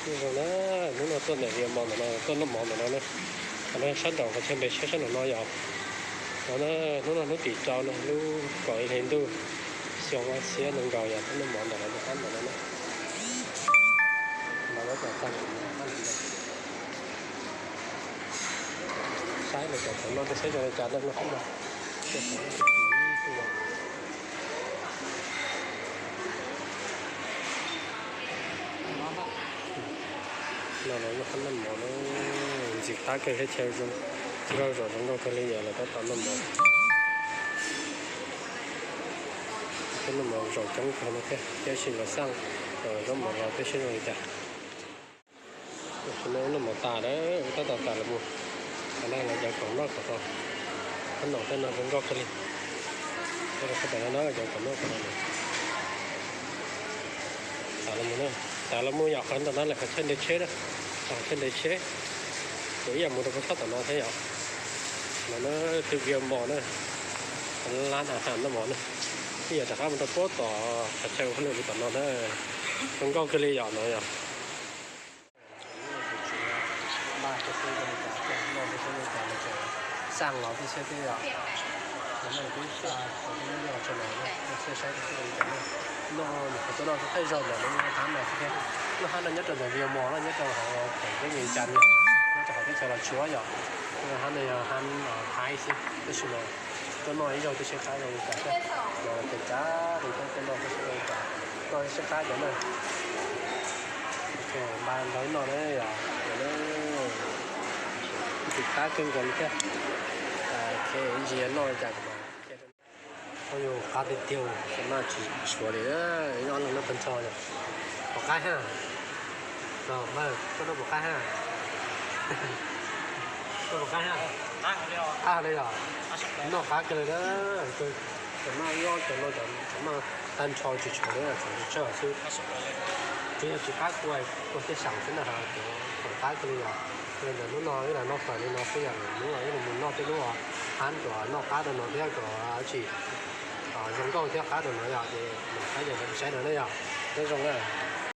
Zoo na, hnub no tuaj ntawm Vias Mos ntawm no, tuaj noj mov ntawm no na. Qhov no sab nraum qhov chaw nres tsheb sab nraum no yom. No na, hnub no hnub tim rau na, lub kaum ib hlis ntuj, xyoo ob txhiab nees nkaum yom, tuaj noj mov ntawm no, noj qab ntawm no na. Mas lawv kom tag, saib lawv cov thaum no tej saib zoo li cas na, noj qab no. No lawv noj qab noj mov na, ntxim qab kawg thiab chaw zoo, tsis rau zom zoo nkauj kawg li yom, lawv tab tom noj mov. Noj mov zaum coob kawg no thiab, tab sis lawv xaj zaub mov los thiab seb zoo li cas. Tam sim no noj mov tas lawm, tab tom tawm los mus. Qhov no lawv cov khoom noj khoom haus, qhov no tej no zoo nkauj kawg li. Qhov no na, cov khoom noj khoom haus. Tawm los mus na, tawm los mus yom, qhov ntawm no lawm qhov chaw nres tsheb na, qhov chaw nres tsheb. Kuv ib yam mus rau puag tom no thiab yom. No na, twb Vias Mos na, lab nas has noj mov na. Ib yam rov qab mus rau puag tom qhov chaw ua hauj lwm tom no na. Zoo nkauj kawg li yom no yom. Xaj los tib si thiab yom. Noj nyuam qhuav tuaj noj thaij zaug ntawm lub hab no xwb thiab. Lub hab no nyob rau ntawm Vias Mos no, nyob rau hauv pem teb Vias Cas no, nyob rau hauv teb chaws Los Tsuas yom. Lub hab no yog hab Thaib xwb, tab sis mas tuaj noj ib zaug twb sib qab zoo li cas thiab. Los ces kav li peb tuaj noj twb sib zoo li cas, noj sib qab cov na. Npaj ntawv noj na yom, ntxim qab kawg nkaus li thiab. Ces ntsia noj li cas mas. Yus qab tiag tiag, maj tsis suav li, ib ob leeg noj tag nrho. Pom qaib ha, koj noj pom qaib ha, noj pom qaib ha, qab li os, noj qab kawg li na. Cov maj ib ob cov no, cov maj tag nrho tsis tshuav li, tshuav tsawg xwb. Tsuas yog tsis qab kua, kua thiaj xyaum xwb na, cov pom qab kawg li os. Ntawm hnub no wb los noj fawm li no xwb, yog hnub no wb los mus noj tej lub hab uas noj qab rau no thiab kom tsis zoo nkauj thiab qab rau no yog ces mam rov qab saib no na yom. Nyob zoo na.